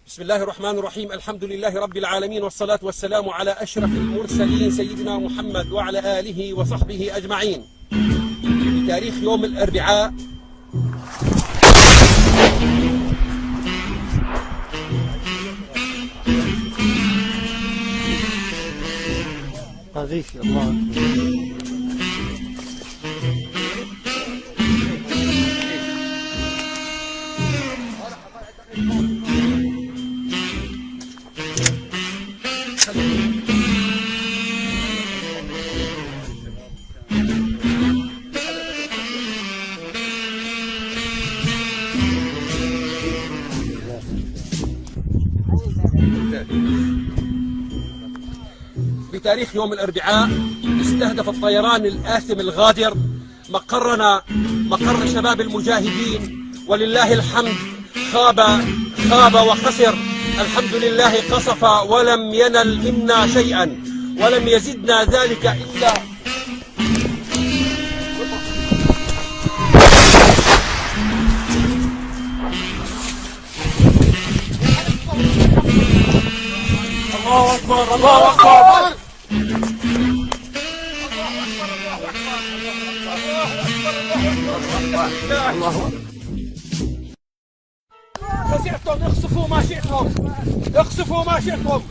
بسم الله الرحمن الرحيم. الحمد لله رب العالمين، والصلاة والسلام على أشرف المرسلين سيدنا محمد وعلى آله وصحبه أجمعين. بتاريخ يوم الأربعاء قذيفي الله أكبر. بتاريخ يوم الأربعاء استهدف الطيران الآثم الغادر مقرنا، مقر شباب المجاهدين، ولله الحمد خاب خاب وخسر. الحمد لله قصف ولم ينل منا شيئا، ولم يزدنا ذلك إلا الله أكبر، الله أكبر. الله. فزعتم، اقصفوا ما شئتم، اقصفوا ما شئتم.